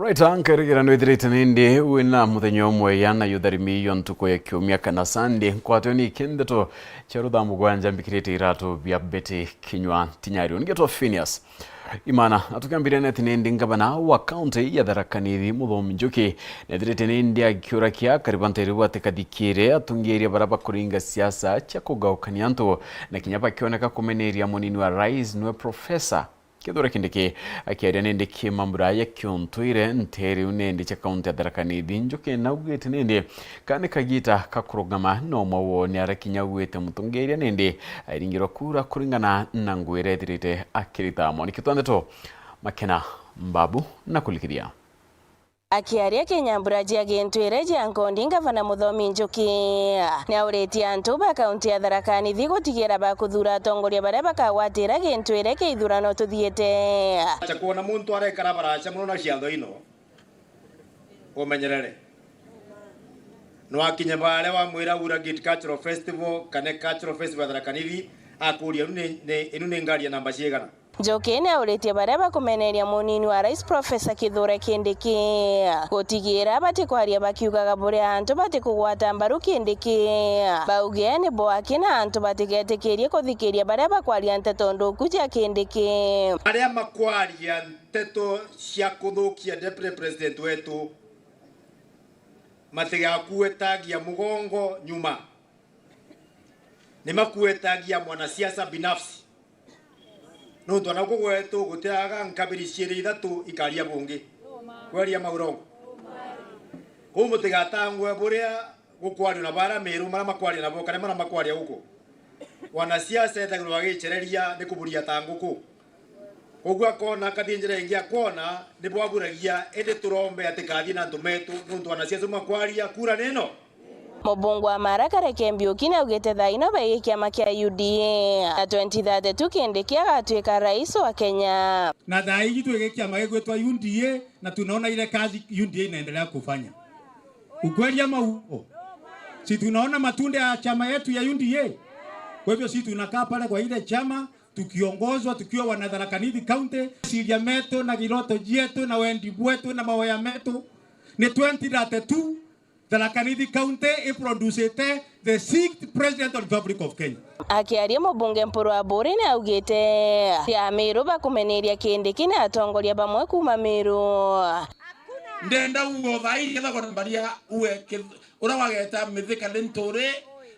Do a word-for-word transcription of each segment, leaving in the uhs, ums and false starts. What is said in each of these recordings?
Right, ankarigira nwithirite nindi wina muthenya umwe ya na yutharimi yo ntuku ya kiumia kana Sunday. Nkwatwe ni kindeto cia rutha mugwanja mbikirite iratu bia Betty Kinyua Tinyario. Ningetwa Phineas Imana. Atukiambiria neti nindi ngavana wa kaunti ya Tharaka Nithi Muthomi Njuki nethirite nindi akiura kia kariba ntere bwate kathikire atungiria bara bakuringa siasa cia kugaukania antu na kinya bakioneka kumeneria munini wa rais nwe Professor Kithure Kindiki. Akiaria nindi ki mambura ya kiuntuire ntere u nindi cia kaunti ya Tharaka Nithi Njuki naugite nindi kani kagita ka kurugama no mwe woni ara kinya ugwite mutungiria nindi airingirwa kura kuringana na ngugi iria ethirite akirita. Mwaniki twa ndeto Makena Mbabu na kulikithia. Akiaria kinyambura jia gintu iria jia nkondi ngavana Muthomi Njuki niauritie antu ba kaunti ya Tharaka Nithi gutigira bakuthuura atongoria baria bakagwatira gintu iria kia ithurano tuthiite. Acha kwona muntu arekara baracha mono na ciatho ino. Umenyerere. Nwakinye baria wamwira ura Gate Cultural Festival, kana Cultural Festival ya Tharaka Nithi, akuria, "Inu ni, ni, inu ni ngari ya namba ciigana?" Njuki niauritie baria bakumeneria munini wa rais Professor Kithure Kindiki gutigira batikwaria bakiugaga buria antu batikugwata mbaru Kindiki. Bauge ni bo aki na antu batigetikirie kuthikiria baria bakwaria nteto nthuku cia Kindiki. Aria makwaria nteto cia kuthukia Deputy President wetu, matigakuetagia mugongo nyuma, ni makuetagia mwanasiasa binafsi. Nontu ana guku gwetu gutiaga nkabiri ciiri ithatu ikaria bungi. Kweria maurongo. Kuu mutigatangwe buria gukwario na bara Meru, maria makwaria nabo, kana maria makwaria guku. Wanasiasa ethagirwa bagicereria ni kuburia ta nguku. Koguo akona akathie njira ingi, akona ni bwaburagia, indi turombe atikathie na antu metu, nontu wanasiasa makwaria, kura nino. Mubunge wa Mara Kareke Mbiuki naugite thaa ino begi kiama kia U D A na twenty thirty-two Kindiki agatwika rais wa Kenya. Na thaa hii twigi kiama gigwitwa U D A na tunaona ile kazi U D A inaendelea kufanya. Ukweli ama uongo? Si tunaona matunda ya chama yetu ya U D A? Kwa hivyo si tunakaa pale kwa ile chama tukiongozwa tukiwa wana Tharaka Nithi County, ciria metu na giroto jietu na wendi bwetu na mawoya metu ni twenty thirty-two Tharaka Nithi County iproducite the sixth President of the Republic of Kenya. Akiaria mubunge Mpuru Aburi ni augite ti Amiru bakumeneria Kindiki na atongoria bamwe kuuma Miru. Ndenda uga thaa ii ketha kwona mbaria ue kith-, uria wageta Mithika Linturi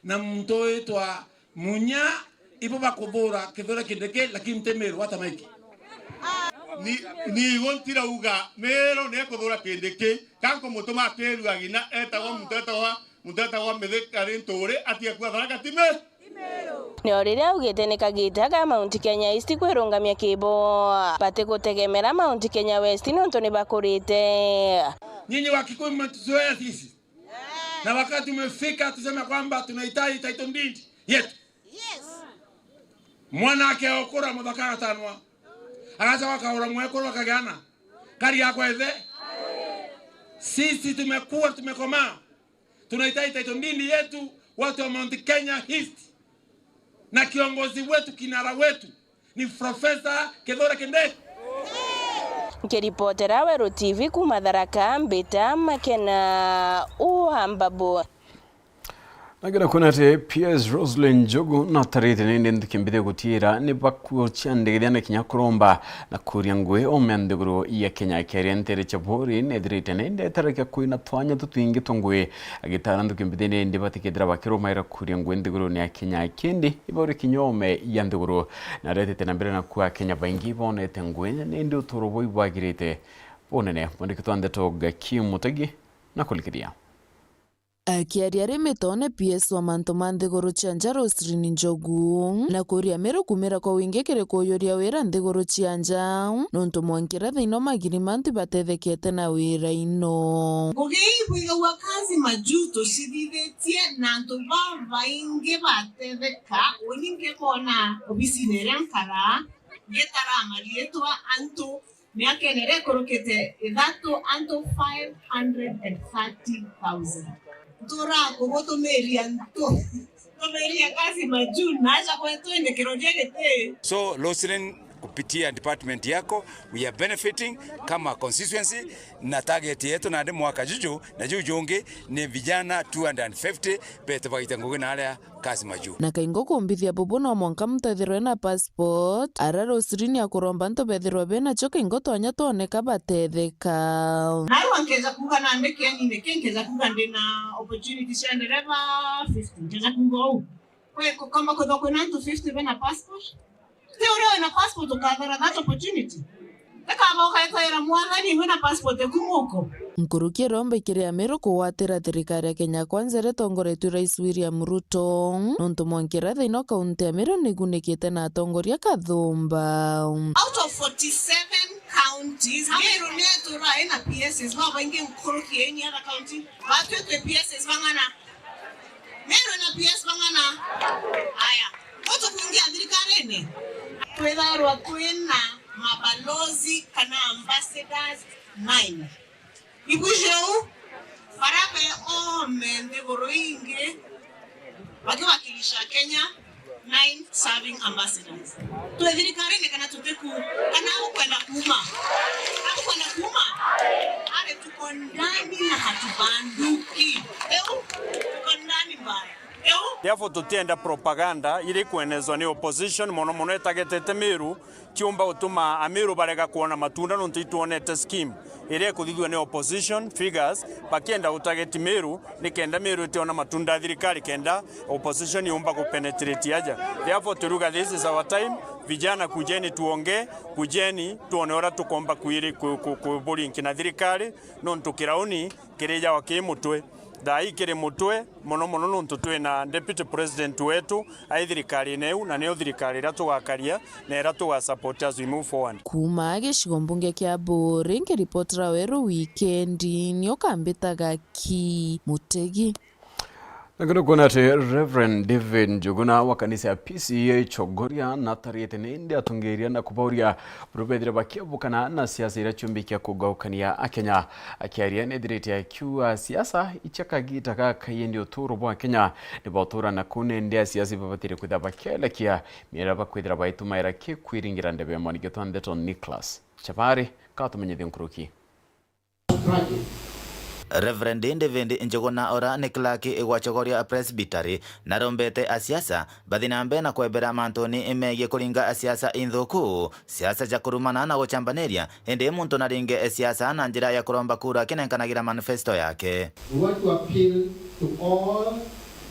na muntu witwa Munya, ibo bakuthuura Kithure Kindiki, lakini ti Miru, what am I ki-, ni, ni igo ntirauga Miru ni ekuthuura Kindiki, ka nkumutuma akirua ngina etagwa muntu etagwa, muntu etagwa Mithika Linturi, atige kuga Tharaka ti Miru. Nio riria augite ni kagita ga Mount Kenya East kwirungamia kibo, batigutegemera Mount Kenya West nontu ni bakurite. Nyinyi Wakikuyu mmetuzoea sisi. Na wakati umefika tuseme kwamba tunahitaji title deed yetu. Yes. Mwana akeokora muthaka agatanwa. Agacoka akagura mwekuru akageana. Kari yakwa ithe. Sisi tumekuwa tumekomaa. Tunahitaji title deed yetu, watu wa Mount Kenya East. Na kiongozi wetu, kinara wetu, ni Professor Kithure Kindiki. Nkiripotera Weru T V kuuma Tharaka, mbita Makena Uambabu. Nagera kwona ati P S Roselyn Njogu natarite nindi nthuki mbithi gutiira ni bakuciandikithia na kinya kuromba na kuria ngugi ome nthiguru ya Kenya. Akiaria ntere cia buri nethirite nindi etarakia kwina twanya tutwingi twa ngugi. Agitaara nthuki mbithi nindi batikethira bakirumaira kuria ngugi nthigurune ya Kenya, kindi ibauri kinya ome ya nthiguru. Na aretete na mbere na kuuga Akenya baingi bonete ngugi nindi uturo bwao ibwagirite bunene. Mwandiki twa ndeto Gaki Mutegi na kulikithia. Akiaria ari mitone P S wa mantu ma nthiguru cia nja Roselyn Njogu na kuria Miru kumira kwa wingi kiri kuyuria wira nthiguru cia nja, nontu mwankira thaino magirimantu ibatethekete na wira ino. Ngugi ibwigagua kazi majuto cithithitie na antu babaingi batetheka. Uni ngikona obisine iria nkara, ngitara mariitwa antu miakene iria ikurukite ithatu, antu five hundred and thirty thousand. Ntura kugutumiria ntu, tumiria kazi majuu, na acha kwetu indi kiroria giti. So, Roselyn, Kupitia department yako, we are benefiting kama constituency, na target yetu nandi mwaka juju na juu jungi ni vijana two hundred and fifty bete bagaita ngugi na aria kasi majuu. Na kaingo kumbithia bubu no mwanka muntu ethirwe na passport, ara rusirini akuromba antu bethirwa benacio kaingo twanya twoneka batetheka. Narua nkeja kuuga nandi kienine ki nkeja kuuga ndina opportunity cia ndereva fifty, nkeja kuuga uu. Kwi, kukomba kwithwa kwina antu fifty bena passport? Ti uria wina passport ukathara that opportunity. Tikaba ukaitaira mwathani wina passport eku muko. Nkuruki iromba ikiri Amiru kugwatira thirikari ya Kenya Kwanza iria itongoretue Rais William Ruto, nontu mwanka iria thina kaunti ya Amiru nigunikite na atongoria kathumba. Out of forty-seven counties, Amiru ni ituraa ina P Ss babaingi nkuruki any other county. Batwi twi P Ss bang'ana? Meru na P S bang'ana? Aya. Gutu kungi a thirikarine? Twithairwa twina mabalozi kana ambassadors nine. Ibuji uu, bara be oome nthiguru ingi bakiwakilisha Kenya, nine serving ambassadors. Twi thirikarine kana tutiku? Kana abukwenda kuuma? Abukwenda kuuma? Ari tuko ndani na hatubanduki. Eu, tuko ndani mbaya. Eu. Therefore, tutienda propaganda iria ikwenezwa ni opposition, mono mono itagetete Miru, ciumba gutuma Amiru barega kwona matunda nontu itwonete scheme iria ikuthithua ni opposition figures bakienda gutageti Miru, nikenda Miru itiona matunda ya thirikari, kenda opposition yumba kupenetrate aja. Therefore, turiuga, this is our time. Vijana, kujeni tuongee, kujeni tuone uria tukomba kwiri-, ku-, ku-, kuburinki na thirikari, nontu kirauni kirijawa ki mutwe. Thaa ii kiri mutwe mono mono, nontu twina deputy president wetu ai thirikarine iu, na niyo thirikari iria tugakaria na iria tugasupport as we move forward. Kuuma gicigo mbunge kia Buuri, nkiripotera Weru Wikendi, ni ukambitaga Ki Mutegi. Na kenda kuona ati Reverend David Njuguna wa kanisa ya P C E A Chogoria natarite ni indi atongeria na kubauria buru bethire bakiabukana na siasa iria ciumbikia kugaukania Akenya. Akiaria nethirite akiuga siasa icia kagita gaka indi uturo bwa Kenya ni bautura na kuu nindi asiasi babatire kwithira bakielekia miera bakwithira baitumaira ki kwiringira ndebe ya mwaniki twa ndeto Nicholas Chabari katumenyithie nkuruki. Reverend David Njuguna, ura ni clerk gwa Chogoria Presbytery, narombete asiasa bathi na mbere na kwebera mantuni megie kuringa siasa inthuku, siasa cia kurumana na guchambaniria, indi muntu naringe siasa na njira ya kuromba kura akinenkanagira manifesto yake. We want to appeal to all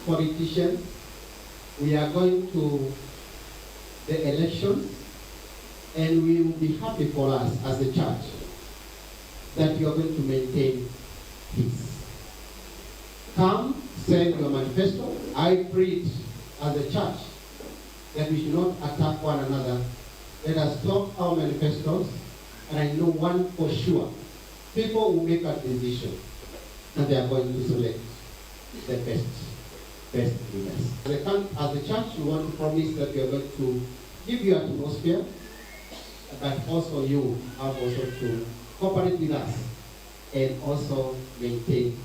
politicians. We are going to the elections, and we will be happy for us as a church that you are going to maintain peace. Come, send your manifesto. I plead as a church that we should not attack one another. Let us talk our manifestos, and I know one for sure. People will make a decision, and they are going to select the best, best leaders. As a coun-, as a church, we want to promise that we are going to give you atmosphere, but also you have also to cooperate with us and also maintain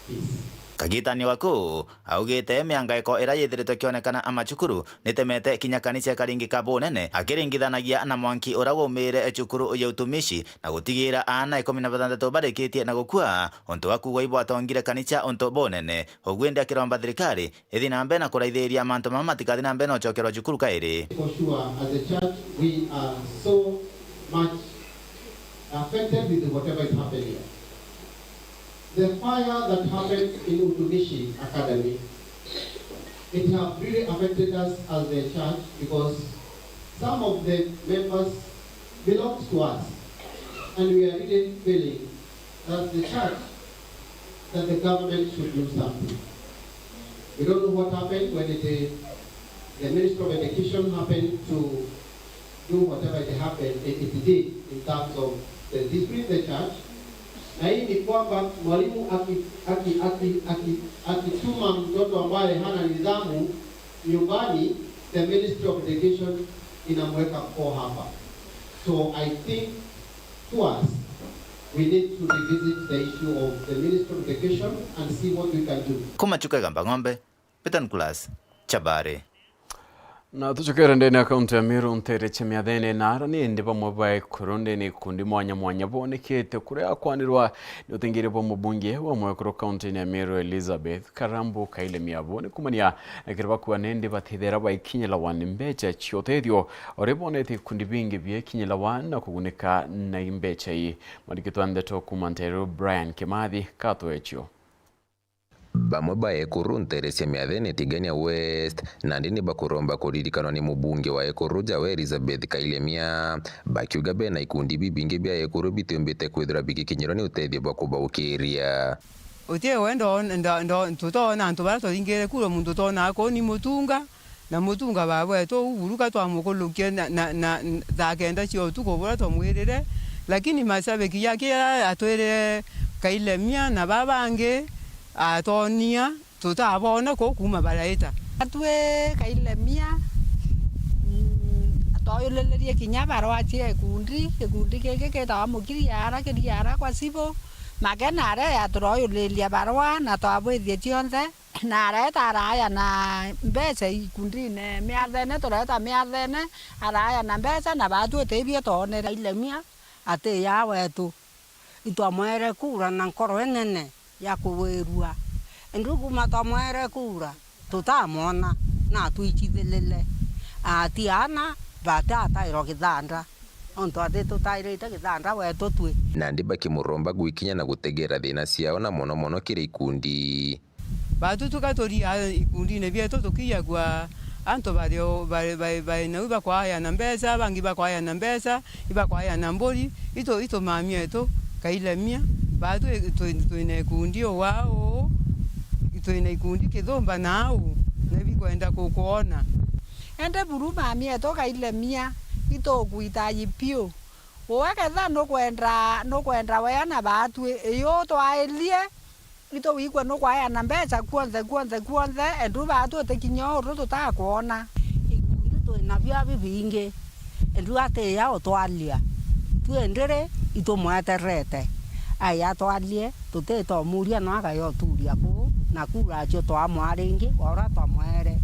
peace. Kagitani waku augite miangaiko iria yithiritwe kionekana amacukuru nitemete kinya kanisa ikaringika bunene, akiringithanagia na mwanki uria waumire cukuru ya utumishi na gutigira aana ikumi na bathanthatu barikitie na gukua untu wa kugwa ibwatongire kanisa untu bunene. Ugwindi akiromba thirikari ithi na mbere na kuraithiria mantu mama matikathi na mbere na ucokerwa cukuru kairi. For sure, as a church, we are so much affected with whatever is happening. The fire that happened in Utumishi Academy, it have really affected us as the church because some of the members belongs to us, and we are really feeling that the church, that the government should do something. We don't know what happened when it, the Ministry of Education happened to do whatever it happened, it, it did in terms of the discipline in the church. Na hii ni kwamba mwalimu aki-, aki-, aki-, aki-, akituma mtoto ambaye hana nidhamu nyumbani, the Ministry of Education inamweka mkoo hapa. So I think to us, we need to revisit the issue of the Ministry of Education and see what we can do. Kuma Chuka Igamba Ng'ombe, Peter Nicholas Chabari. Na tucokere ndene ya kaunti ya Meru, ntere cia miathene na arani, indi bamwe ba ekuru ndene ikundi mwanya mwanya bonekete kuria kwanirwa ni utingiria bwa mubunge wa mwekuru kaunti ya Meru Elizabeth Karambu Kailemia. Bo ni kumania na kiri bakua nindi batithera baikinyirawa ni mbecha cia utethio, uri bonete ikundi bingi biekinyirawa na kugunika na mbecha ii. Mwandiki twa ndeto kuma Nteru Brian Kimathi katwecio. Bamwe ba ekuru ntere cia miathene Tigania West nandi ni bakuromba kuririkanwa ni mubunge wa ekuru jawe Elizabeth Kailemia, bakiuga bena ikundi bibingi bia ekuru bitiumbite kwithirwa bigikinyirwa ni utethio bwa kubaukiria. Uti we ndo, ndo, ndo, tutona antu baria turingire kura muntu utona akoni mutunga, na mutunga baba wetu uu buruka twamukulukia na, na, na, thaa kenda cia utuku buria twamwirire, lakini mashabiki jake atwirire Kailemia na baba bangi atonia tutabona kuu kuma baraita. Atwi Kailemia, mm, twauyulilirie kinya barua cia ikundi, gikundi giki gitawa Mukiriara Kiriara kwa Sibu, make naria yaturoyulilia barua na twabwithie cionthe. Na areta araya na mbeca ikundine miathene, tureta miathene, araya na mbeca, na baatwi utithio twonere. Kailemia ati ya wetu, itwamwere kura na nkoro inene ya kuwirua. Indi kuma twamwere kura, tutamwona, na atwichithilile. Ati ana bati atairwa githanda, nontu ati tutairite githanda wetu twi. Nandi bakimuromba gwikinya na gutegera thina ciao, na mono mono kiri ikundi. Baatu tuka turia ikundine bietu tukiigagua antu bari o, bari, bari, bari nau ibakwayana mbeca, bangi ibakwayana mbeca, ibakwayana mburi, itu, itu mami etu Kailemia, baatu twi, twi, twina ikundi uwa uu, twina ikundi kithumba na au, na ibikwenda kukwona. Indi buru mami etu Kailemia, itukwitaji piu. Uwe ketha nukwenda, nukwenda wea na baatu, iyu twairie, itugwikua nukwayana mbeca kwonthe, kwonthe, kwonthe, endu baatu utikinya uru tutakwona. Ikundi twinabio bibingi, endu atiya utwaria. Twi ndiri itumweterete. Ai atwarie, tutitomuria no agayoturia kuu, na kura acio twamwa ringi, ora twamwere.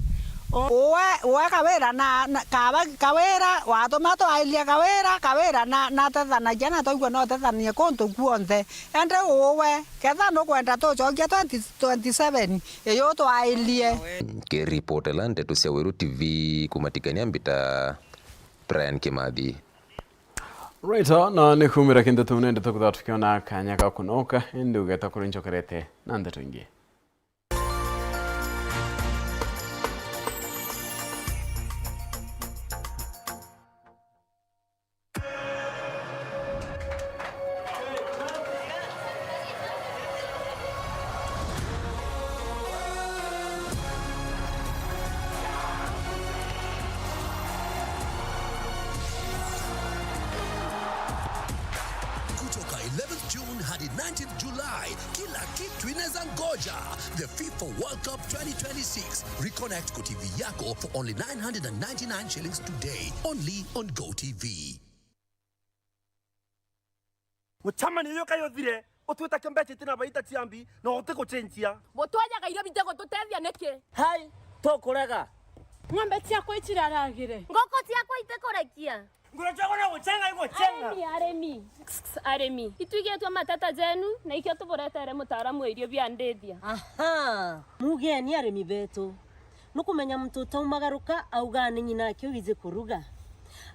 U- Uwe, uwe Kawira na, na, kaba Kawira, watuma twairia Kawira, Kawira na, natethanagia na twaigua no tethanie kuntu kwonthe. Indi uwe, ketha nukwenda tucokia twenty twenty-seven, iyu twairie. Nkiripotela ndeto cia Weru T V kumatikania mbita Brian Kimathi. Right, ah, na ni kumira kintu tu nende tukuthaa tukiona kanya ga kunoka, indi ugeta kuri ncokerete na ndeto ingi. Kutoka eleventh June hadi nineteenth July, kila kitu inaweza ngoja. The FIFA World Cup twenty twenty-six. Reconnect kwa T V yako for only nine hundred and ninety-nine shillings today, only on Go T V. Mucemanio uyu kai uthire, utwita kio mbeca itina baita ciambi, na utigucenjia. Butwajaga irio bitigututethia niki? Hai, tukurega. Ng'ombe ciakwa iciraragire. Ngoko ciakwa itikurekia. Nguru ciakwa no gucenga igucenga. Arimi, arimi. Arimi. Itwigitwe mateta jenu, na ikio tuburetere mutaaramu wa irio bia ndithia. Aha. Mugeni arimi betu. Nukumenya muntu utaumagaruka augaa ni nyina ake wiji kuruga.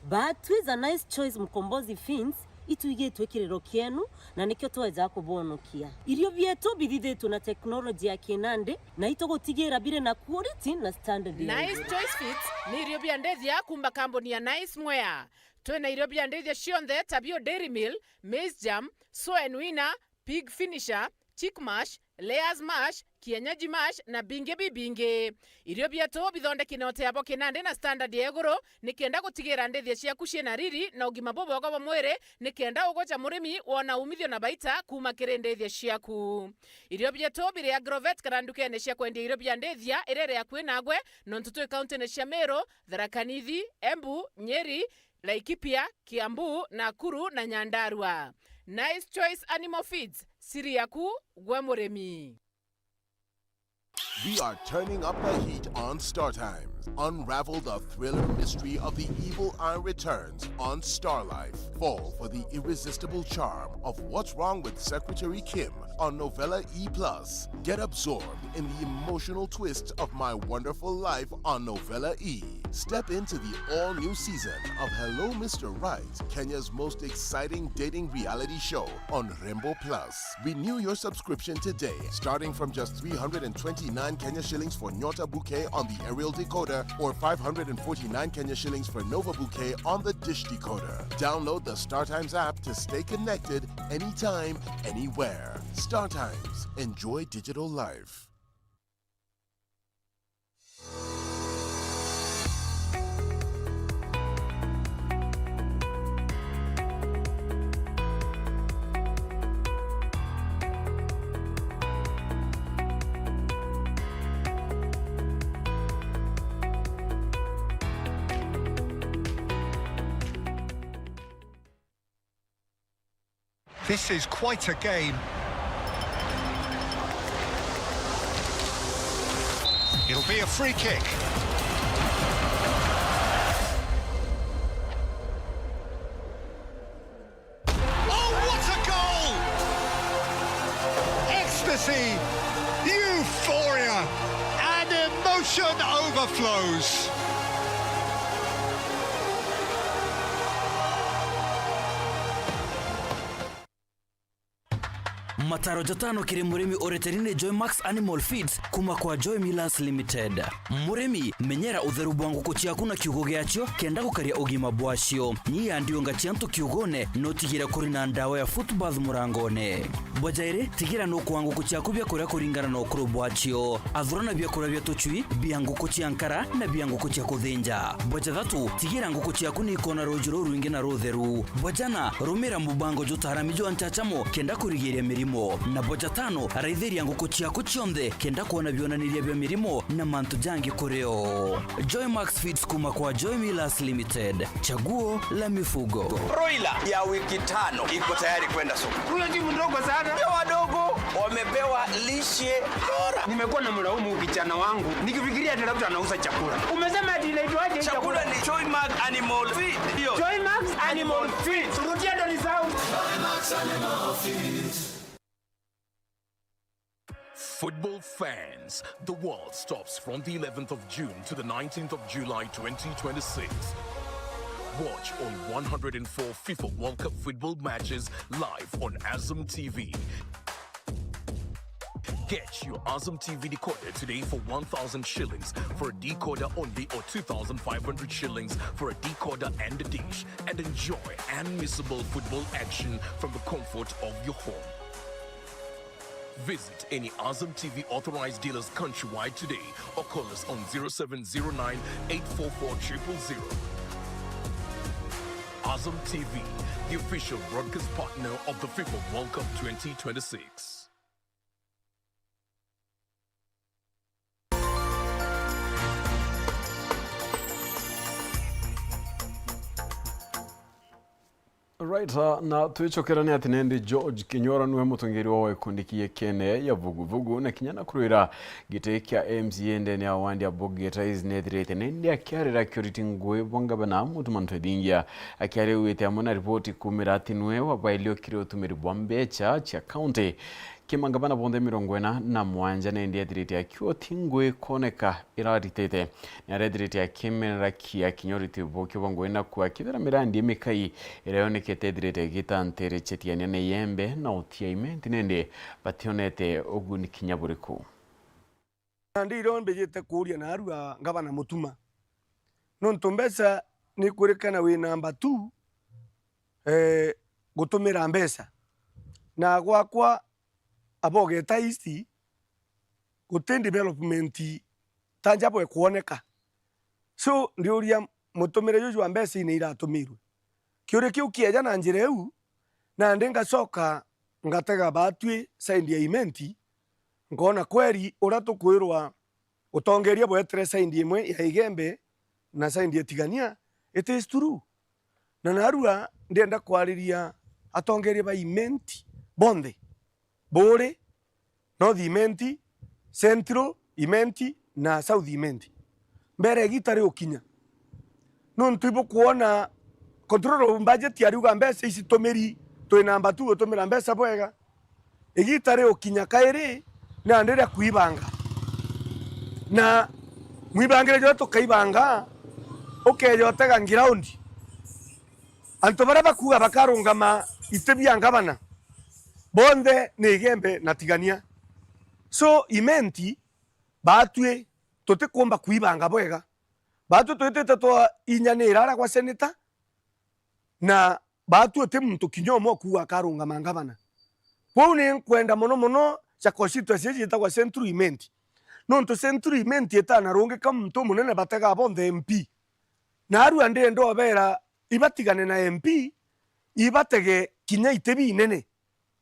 But twiza Nice Choice Mkombozi Feeds, itwigitwe kiriro kienu, na nikio tweja kubonokia. Irio bietu bithithitwe na teknoloji ya kinandi, na itugutigira biri na quality na standard ya Nice iguru. Choice Feeds ni irio bia ndithia kuma kambuni ya Nice Mwea. Twina irio bia ndithia cionthe ta bio Dairy Meal, Maize Germ, Soen Winner, Pig Finisher, Chick Mash, Layers Mash, Kienyeji Mash na bingi bibingi. Irio bietu bithondeki na uteabo kinandi na standard ya iguru, nikenda gutigira ndithia ciaku ciina riri na ugima bubwega bwa mwiri, nikenda ugoja murimi wona umithio na baita kuma kiri ndithia ciaku. Irio bietu biri Agrovet kana ndukene cia kwendia irio bia ndithia iria iri akui nagwe, nontu twi kauntine cia Meru, Tharaka Nithi, Embu, Nyeri, Laikipia, Kiambu, Nakuru na Nyandarua. Nice Choice Animal Feeds, siri yaku gwe murimi. We are turning up the heat on Star Times. Unravel the thriller mystery of the evil eye returns on Star Life. Fall for the irresistible charm of What's Wrong with Secretary Kim on Novella E plus. Get absorbed in the emotional twists of My Wonderful Life on Novella E. Step into the all-new season of Hello Mister Right, Kenya's most exciting dating reality show on Rembo Plus. Renew your subscription today, starting from just three hundred and twenty-nine Kenya shillings for Nyota Bouquet on the aerial decoder or five hundred and forty-nine Kenya shillings for Nova Bouquet on the dish decoder. Download the StarTimes app to stay connected anytime, anywhere. StarTimes. Enjoy digital life. This is quite a game. It'll be a free kick. Oh, what a goal! Ecstasy, euphoria, and emotion overflows. Mataro jatano kiri murimi ureteri ni Joy Max Animal Feeds kuma kwa Joy Millers Limited. Murimi, menyera utheru bwa nguku ciaku na kiugo giacio kenda gukaria ugima bwacio. Nyia ndiunga cia antu kiugone, no tigira kuri na ndawa ya foot bath murangone. Bwa jairi, tigira nukwa nguku ciaku biakuria kuringana na ukuru bwacio. Athurana biakuria bia tucui, bia nguku cia nkara na bia nguku cia kuthinja. Bwa jathatu, tigira nguku ciaku ni ikona ruuji rurwingi na rutheru. Bwa jana, rumira mubango jutaarami jwa nchachamo kenda kurigiria mirimo. Na bwa jatano, raithiria nguku ciaku cionthe kenda kwona bionaniria bia mirimo na mantu jangi kuri o. Joy Max Feeds kuma kwa Joy Millers Limited. Chaguo la mifugo. Broiler ya wiki tano iko tayari kwenda soko. Huyo si mdogo sana. Pia wadogo wamepewa lishe bora. Nimekuwa na mlaumu kijana wangu nikifikiria ati labda anauza chakula. Umesema ati inaitwaje hii chakula? Chakula ni Joy Max Animal Feed. Hiyo. Joy Max Animal Feed. Rudia ndo ni sound. Football fans, the world stops from the eleventh of June to the nineteenth of July twenty twenty-six. Watch all one hundred and four FIFA World Cup football matches live on Azam T V. Get your Azam T V decoder today for one thousand shillings for a decoder only or two thousand five hundred shillings for a decoder and a dish, and enjoy unmissable football action from the comfort of your home. Visit any Azam T V authorized dealers countrywide today or call us on zero seven zero nine, eight four four, triple zero. Azam T V, the official broadcast partner of the FIFA World Cup twenty twenty-six. Right, uh, na twicokera ni ati nendi George Kinyora niwe mutongeria wa gikundi kiekene ya Vuguvugu, na kinya na kurwira giti kia M C A ndene ya wandi ya Bogitais nethirite nendi akiarira kiuriti ngui bwa ngavana Mutuma Ntwethingia, akiaria augite amwe na ripoti kumira ati niwe wabailio kiri utumiri bwa mbecha cia kaunti. Kimangavana bonthe mirongo ina na mwanja nendi ethirite akiuti ngui kwoneka iraritite. Ni arethirite akimenera kia kinya uriti bukio bwa ngui naku akithira mirandi imikai iria yonekete ethirite igitantirichetiania na iembe na utia imenti nendi bationete uguni kinya buriku. Nandi irio mbijite kuuria narua ngavana Mutuma, nontu mbeca nikwirikana wi namba two, eh, gutumira mbeca. Na gwakwa Abogeta East, guti development ta njabo ikwoneka. So, ndiuria mutumire juju wa mbeca ine iratumirwe. Kiuria kiu kieja na njira iu, nandi ngacoka ngatega batwi side ya Imenti, nkoona kweri uria tukwirwa utongeria bwetere side imwe ya Igembe na side ya Tigania, it is true. Na narua ndienda kwariria atongeria ba Imenti bonthe, Buuri, North Imenti, Central, Imenti na South Imenti. Mbere igita riukinya. Nontu ibukwona control of budget ariuga mbeca ici tumiri, twi namba two gutumira mbeca bwega. Igita riukinya kairi, nandi ria kwibanga. Na mwibangire jwa tukaibanga, ukeja utega ground. Antu baria bakuuga bakarungama iti bia ngavana, bonthe ni Igembe na Tigania. So, Imenti, baatui tutikumba kwibanga bwega. Baatui twitite twa inya ni irara gwa seneta, na baatui uti muntu kinya umwe ukuuga akarungama ngavana. Kwou ni nkwenda mono mono cha constituency iji yitagwa Central Imenti. Nontu Central Imenti itanarungika muntu umunene batega bonthe M P. Na arua ndienda ubera ibatigane na M P, ibatege kinya iti binene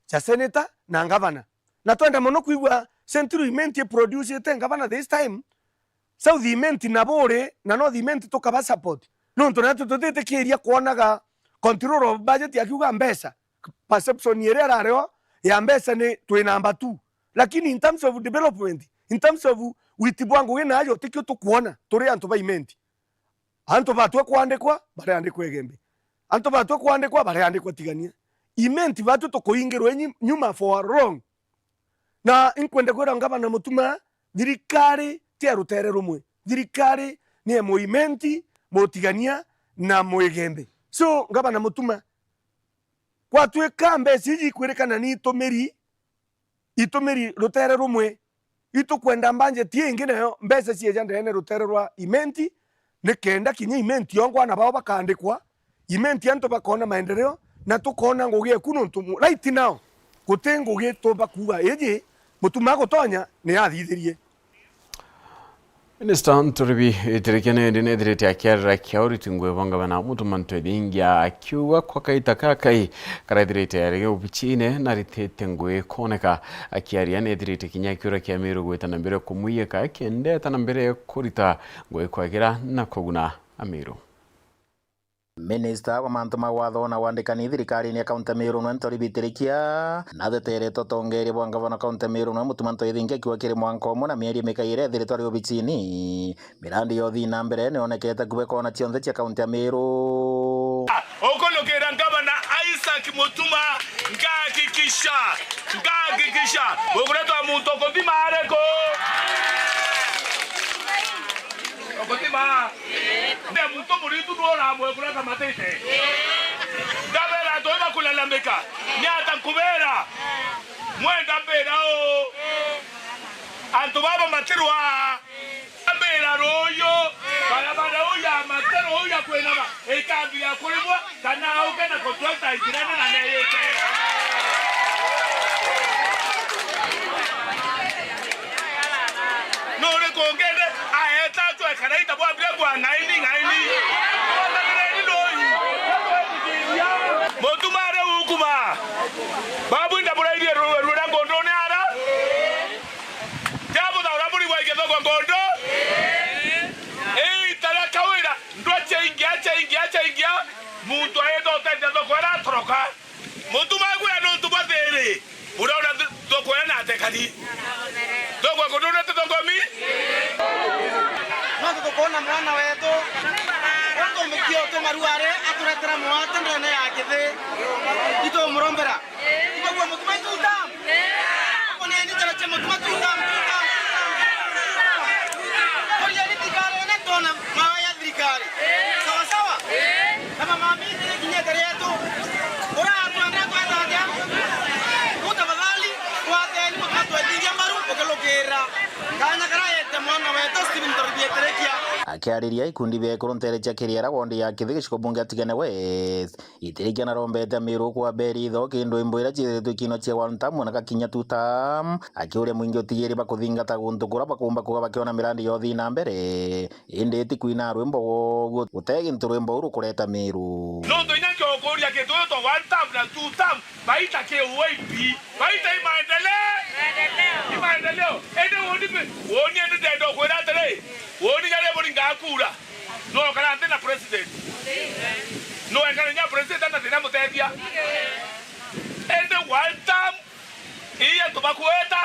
ja seneta na ngavana. Na twenda mono kwigua Central Imenti iproducite ngavana this time, South Imenti na Buuri na North Imenti tukaba support. Nontu natwe tutitikiria kwonaga control of budget akiuga mbeca, perception iria irario ya mbeca ni twi namba two. Lakini in terms of development, in terms of witi bwa ngugi na aja utikio tukwona turi antu ba Imenti. Antu batwe kwandikwa, bareandikwa Igembe. Antu batwe kwandikwa, bareandikwa Tigania. Imenti batwe tukuingirwe nyi-, nyuma for long. Na inkwenda kwira ngavana Mutuma, thirikari ti ya rutere rumwe. Thirikari ni ya Muimenti, Mutigania na Muigembe. So, ngavana Mutuma, gwatwika mbeca iji ikwirikana ni itumiri, itumiri rutere rumwe. Itukwenda mbanjeti ingi nayo mbeca cieja ndeene rutere rwa Imenti, nikenda kinya Imenti yongwa na bao bakandikwa, Imenti antu bakona maendeleo, na tukona ngugi eku nontu mu-, right now, guti ngugi tumba kuuga iji Mutuma agutonya ni athithirie. Minista Nturibi Itirikia nindi nethirite akiarira kia uriti ngugi bwa ngavana Mutuma Ntwethingia, akiuga kwa kaita kakai karethirite ari obichine naritite ngugi kwoneka. Akiaria nethirite kinya akiura kia Amiru gwita na mbere kumwiyika, akiendeta na mbere kurita ngugi kwagira na kuguna Amiru. Minista wa mantu ma watho na wandikani thirikarine ya kaunti ya Meru nwe Nturi Bitirikia, natheterete utongeria bwa ngavana kaunti ya Meru nwe Mutuma Ntwethingia akiuga kiri mwanka umwe na mieri mikaire ethiritwe ari obichini, mirandi ya uthii na mbere nionekete kubekona cionthe cia kaunti ya Meru. Ukunukira ngavana Isaac Mutuma, ngahakikisha, ngahakikisha, ukuretwa muntu ukuthima ariku? Ukuthima. Nde muntu muritu nuramwe kurata matite. Ndabera antu bakulalamika. Ni ata nkubera? Mwenda mbira u. Antu baba matirwa. Mbira ruyu. Barabara uyu ya matero uyu ya kwinama. Ikambia kurimwa. Kana auke na contractor njirene na neyite. Nuri kungende aeta twekara ita bwambire kwa ng'aini, ng'aini. Ng'aini nui. Mutuma ari ukuma. Babu nda buraithie rurwe rwira ngondone ara. Jabu thaura muri wa igethogwa ngondo. Ii, tara kawira. Ndwa chaingia, chaingia, chaingia. Muntu aeta utethia thoko aratoroka. Mutuma agwira nontu bwa thiri. Uraona th-, thoko ena atekani. Thoko kuduna tuthongomi. Nontu tukwona mwana wetu, utumikia utumaru ari aturetera mwate ndene ya kithi. Itumurombera. Tumagua Mutuma ituta. Kuneni njara cia Mutuma tuta, tuta, tuta. Koriani thirikari ene tona mawa ya thirikari. Sawa sawa? Na mama mimi ni kinyete rietu. Ura atwenda twenda atia? Utafadhali, twateni Mutuma twetithia mbaru, ukelukira. Kanya karaete mwana wetu Stephen Toribieterekia. Akiariria ikundi bia ekuru ntere cia Kiriera wondi ya Kithi giciko bunge ya Tigania West, Itirikia narombete Amiru kwa beritho kindu imbo iria ciithiritwe ikiinwa cia one term na gakinya two term, akiuria mwingi utigiri bakuthingata guntu kuria bakumba kuga bakiona mirandi ya uthii na mbere, indi ti kwina rwimbo gute gintu rwimbo uru rukureta Miru. Nontu inya nkiokuria kintu gitwa one term na two term, baita ki U I P, baita i maendeleo. I maendeleo. Indi woni bi-, woni indi ndenda ukwira atiri, woni nyaria muri ngakura. No kana nthi na president. No ekana nya president na thina mutethia. Ende one term, iya tubakweta,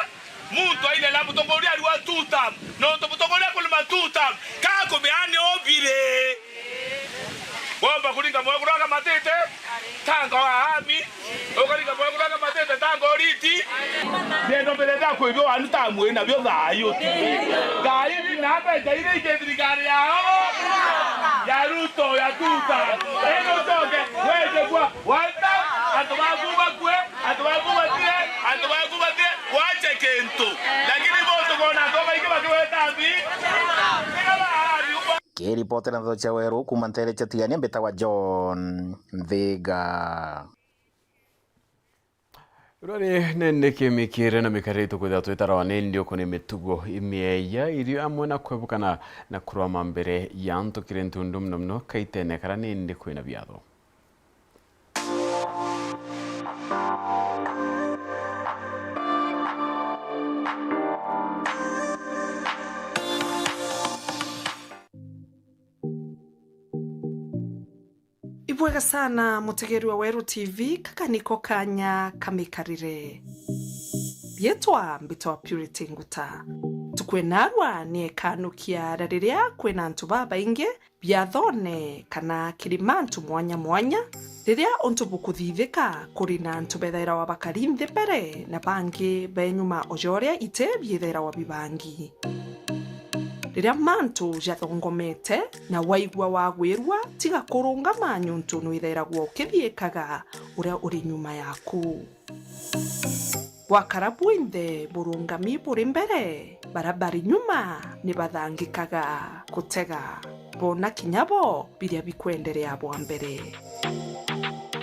Muntu airera mutongoria arua two term, nontu mutongoria akurima two term, ka kubiani ubiri. Womba kuringa mwe kurwaga matete, tanga wa ami, ukaringa mwe kurwaga matete, tanga uriti. Nendo mbere ya kwibio wanu tamu ina bio thayu. Thayu ni na mbeca iria ingi thirikari yao ya Ruto ya two term. Ino ucoke wende kwa one term, antu baku bakue, antu baku batire, antu baku batire, wache kintu. Lakini bo tukona antu baingi bakiweta mbi. Kiripotera Nthoto cia Weru kuuma nteere cia Tigania, mbitawa John Nthiga. Rwari ni niki mikire na mikarire tukwithira twitarawa ni ndiuku ni mitugo imieya irio amwe na kwebukana na kurwama mbere ya antu kiri ntundu muno muno kaitene kara ni ndi kwina biatho. Ibwega sana mutegeri wa Weru T V, kaka niko kanya kamikarire. Rietwa mbitwa Purity Nguta. Tukwinarwa ni ekanukia ra riria kwina antu babaingi biathone kana kiri mantu mwanya mwanya, riria untu bukuthithika kuri na antu bethairawa bakari nthi mbere na bangi be nyuma o joria iti biithairawa bibangi. Riria mantu jathongomete na waigua wagwirua, tiga kurungama niuntu nwithairagwa ukithiikaga uria uri nyuma yaku. Gwakara bwinthe burungami buri mbere, baria bari nyuma ni bathangikaga kutega, boona kinya bo biria bikwenderea bwa mbere.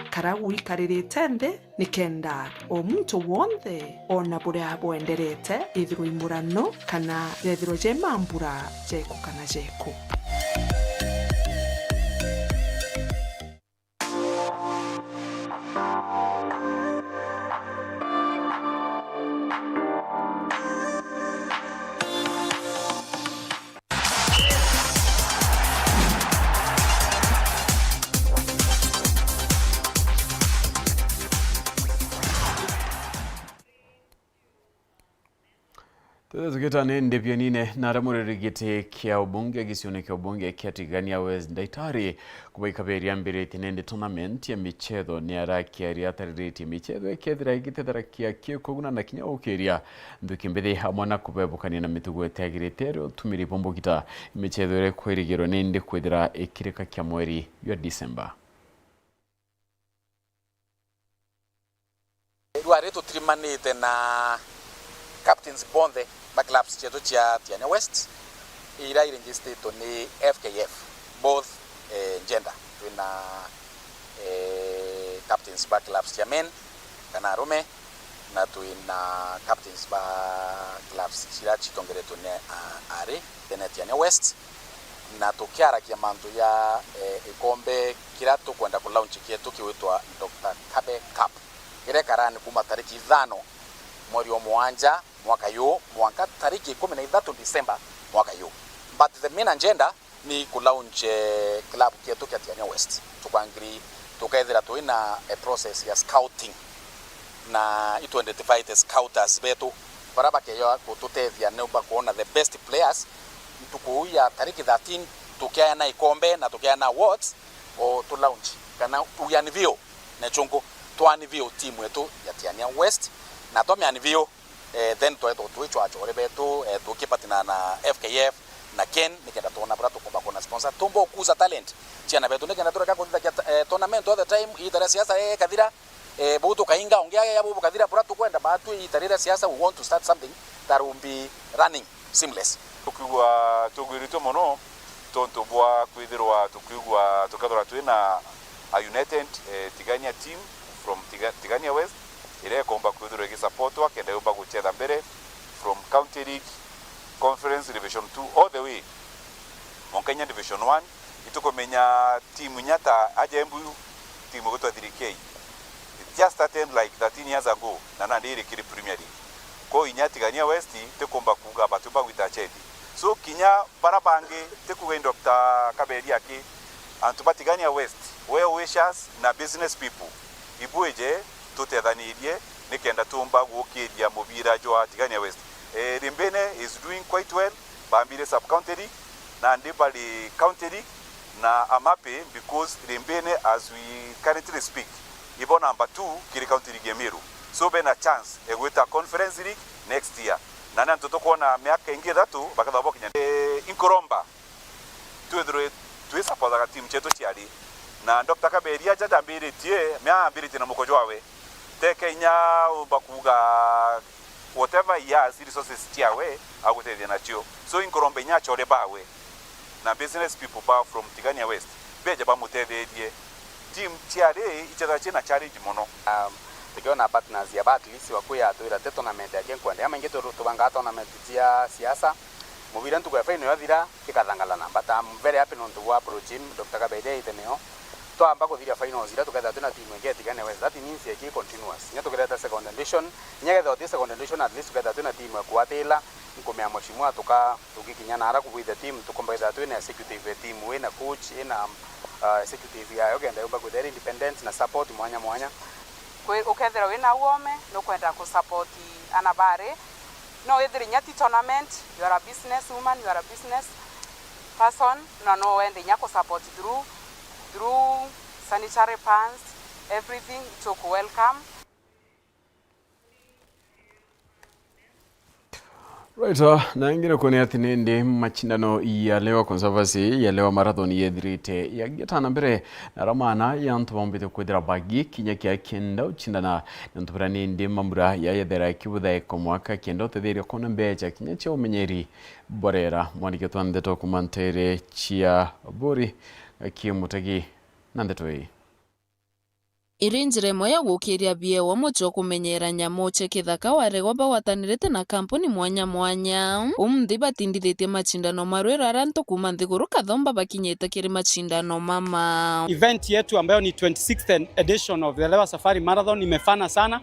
Kara gwikaririte nthi nikenda o muntu wonthe oona buria bwenderete, ithirwa imurano kana jethirwa je mambura jeku kana jeku. Twithe tugitana indi bienine na aria muriri giti kia ubunge gicione kia ubunge kia Tigania West, Ndaitari Kubaikaberia ambiritie nindi tournament ya michetho ni arakiaria atariritie michetho ikethira igitethera kia kikuguna na kinya gukiria nthuki mbithi amwe na kubebukania na mitugo itiagirite iria utumiri bombugita michetho iria ikwirigirwa nindi kwithira ikirika kia mweri jwa December. Rwari tutirimanite na captains bonthe ba clubs cietu cia Tigania West, iria iregistrĩtwe ni F K F, both, eh, gender. Twina, eh, captains ba clubs cia men kana arume, na twina captains ba clubs ciria citongeretwe ni a-, ari tene Tigania West, na tukiaragia mantu ya, eh, ikombe kiria tukwenda ku launch kietu kigwitwa Doctor Kabe Cup, kiria ikarani kuma tariki ithano mweri wa mugwanja mwaka yu mwanka tariki ikumi na ithatu December mwaka yu. But the main agenda ni ku launch, eh, club kietu kia Tigania West. Tukangiri tukethira twina a process ya scouting na itu identify the scouters betu baria bakeya gututethia ni bakwona the best players. Ntuku ya tariki thirteen tukiayana ikombe na tukiayana awards, o tu launch kana we unveil, na chungu tu unveil team yetu ya Tigania West, na twami unveil, eh, then twetwa twi chwacha ore betu, eh, tukipatana na F K F na Ken, nikenda twona bura tukumba kuona sponsor, tumba kuza talent ciana betu, nikenda tureka kuthithagia ta-, eh, tournament all the time, ita ria siasa, eh, kathira, eh, buu tukainga, ungi age ya buu bukathira, bura tukwenda, baatwi ita riria siasa, we want to start something that will be running seamless. Tukiigua tugwiritue mono tontu bwa kwithirwa tukiigua tukethirwa twina a united, eh, Tigania team from Tiga-, Tigania West, iria ikomba kwithirwa igisupportwa kenda yumba guchetha mbere from County League, Conference, Division two all the way mwanka inya Division one. Itukumenya timu inya ta aja Embu, timu igwitwa three K. It just started like thirteen years ago, na nandi iri kiri Premier League. Kwou inya Tigania West tikumba kuuga batiumba gwita chendi. So kinya bara bangi, tikuuga i Doctor Kaberia aki, antu ba Tigania West, well wishers na business people, ibwije tutethanirie nikenda tuumba gukiria mubira jwa Tigania West. Eh, Rimbene is doing quite well. Bambire sub county league, na ndi bari county league, na I'm happy because Rimbene, as we currently speak, ibo number two kiri county league ya Meru. So bena chance ya gwita conference league next year. Na ni antu tukwona miaka ingi ithatu bakethagwa bakinya. Eh, inkuromba twithirwe twisupportaga team cietu ciari. Na Doctor Kaberia aja jambiritie, mea ambiritie na muko jwawe. Teke inya umba kuuga whatever he has, resources ciawe agutethia nacio. So inkuromba inya achore bawe na business people ba from Tigania West beje bamutetherie. Team ciari icetha ciina challenge mono. Um, tukiona partners ya ba at least wakuya atwira te tournament ya Kenkwende. Ama ingi tu-, tubangaa tournament cia siasa. Mubira ntuku ya final yathira, kikathangala na. But I'm very happy nontu bwa approach in Doctor Kaberia aite neo. Twamba kuthiria finals ira tukethira twina team ingi ya Tigania West. That means iki continuous. Inya tukireta second edition, inya kethira ti second edition, at least tukethira twina team ya kuatila. Nkumea mheshimiwa tuka tugikinya nara kubwithia team, tukomba kwithira twina executive ya team, wina coach, ina, uh, executive yayo kenda yumba kwithira iri independent na support mwanya mwanya. Kwi-, ukethira wina uome, nukwenda kusupport ana bari, no withire inya ti tournament, you are a business woman, you are a business person, na no wende inya kusupport through, through sanitary pads, everything, ituku welcome. Right, uh, na ingine kuonea ati nindi machindano ya Lewa Conservancy ya Lewa Marathon yethirite yagieta na mbere, na ramana ya antu baumbite kwithira bagikinya kia kenda uchindana, na antu bara nindi mambura ya yethera kibuthae kwa mwaka kenda utetheria kuona mbecha kinya cia umenyeri borera. Mwandiki twa ndeto kuma ntere cia Buri, Kimutegi na ndeto ii. Iri njira imwe ya gukiria biewa mucii wa kumenyera nyamu cia kithaka waregwa bagwatanirite na kampuni mwanya mwanya. Umunthi batindithitie machindano ma rwiro aria antu kuuma nthiguru kathomba bakinyite kiri machindano mama. Event yetu ambayo ni twenty-sixth edition of the Lewa Safari Marathon imefana sana.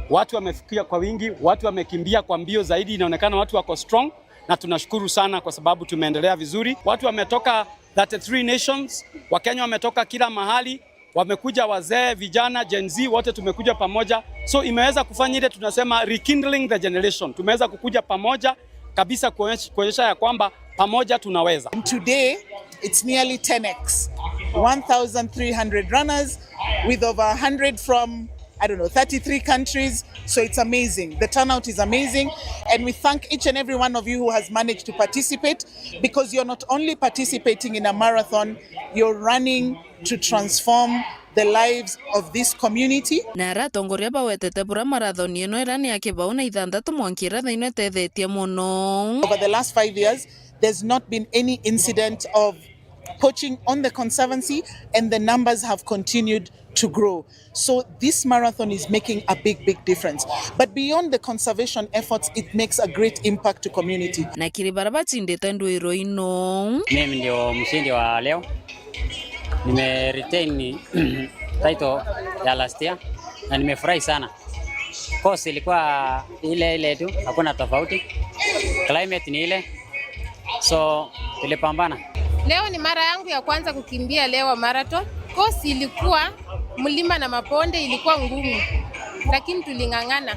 Watu wamefikia kwa wingi, watu wamekimbia kwa mbio zaidi, inaonekana watu wako strong na tunashukuru sana kwa sababu tumeendelea vizuri. Watu wametoka thirty-three nations, Wakenya wametoka kila mahali. Wamekuja wazee, vijana, Gen Z, wote tumekuja pamoja. So imeweza kufanya ile tunasema rekindling the generation. Tumeweza kukuja pamoja kabisa kuonyesha, kuonyesha ya kwamba pamoja tunaweza. And today, it's nearly ten x. One thousand three hundred runners with over a hundred from, I don't know, thirty-three countries. So it's amazing. The turnout is amazing. And we thank each and every one of you who has managed to participate, because you're not only participating in a marathon, you're running to transform the lives of this community. Na ara atongoria bawetete bura marathon ino ira ni ya kibau na ithanthatu mwanki ira thaino itethetie mono. Over the last five years, there's not been any incident of poaching on the conservancy, and the numbers have continued to grow. So this marathon is making a big, big difference. But beyond the conservation efforts, it makes a great impact to community. Na kiri bara bachindite ndwiro ino. Mimi ndio mshindi wa leo. Nime retain title ya last year na nimefurahi sana. Course ilikuwa ile ile tu, hakuna tofauti. Climate ni ile. So tulipambana. Leo ni mara yangu ya kwanza kukimbia Lewa Marathon. Course ilikuwa mlima na mabonde, ilikuwa ngumu, lakini tuling'ang'ana.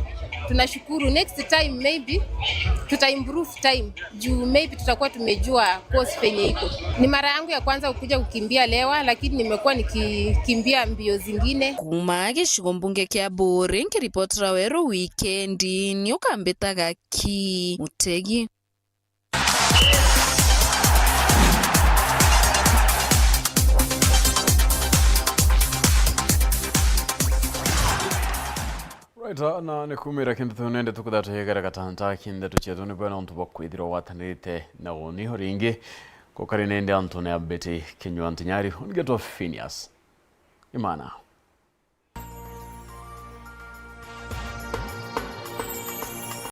Tunashukuru. Next time maybe tuta improve time juu maybe tutakuwa tumejua course penye iko. Ni mara yangu ya kwanza kukuja kukimbia Lewa, lakini nimekuwa nikikimbia mbio zingine. Kuma gicigo mbunge kia Buri, nkiripotera Weru Wikendi, ni ukambitaga Ki Mutegi. Right, na ni kumira kintu tu nende tukuthatuyegera gatanta ki ndeto cietu ni bwena untu bwa kwithirwa watanirite na uni uringi. Kukari nende antu ni abiti kinyua ntinyari, ungetwa Phineas Imana.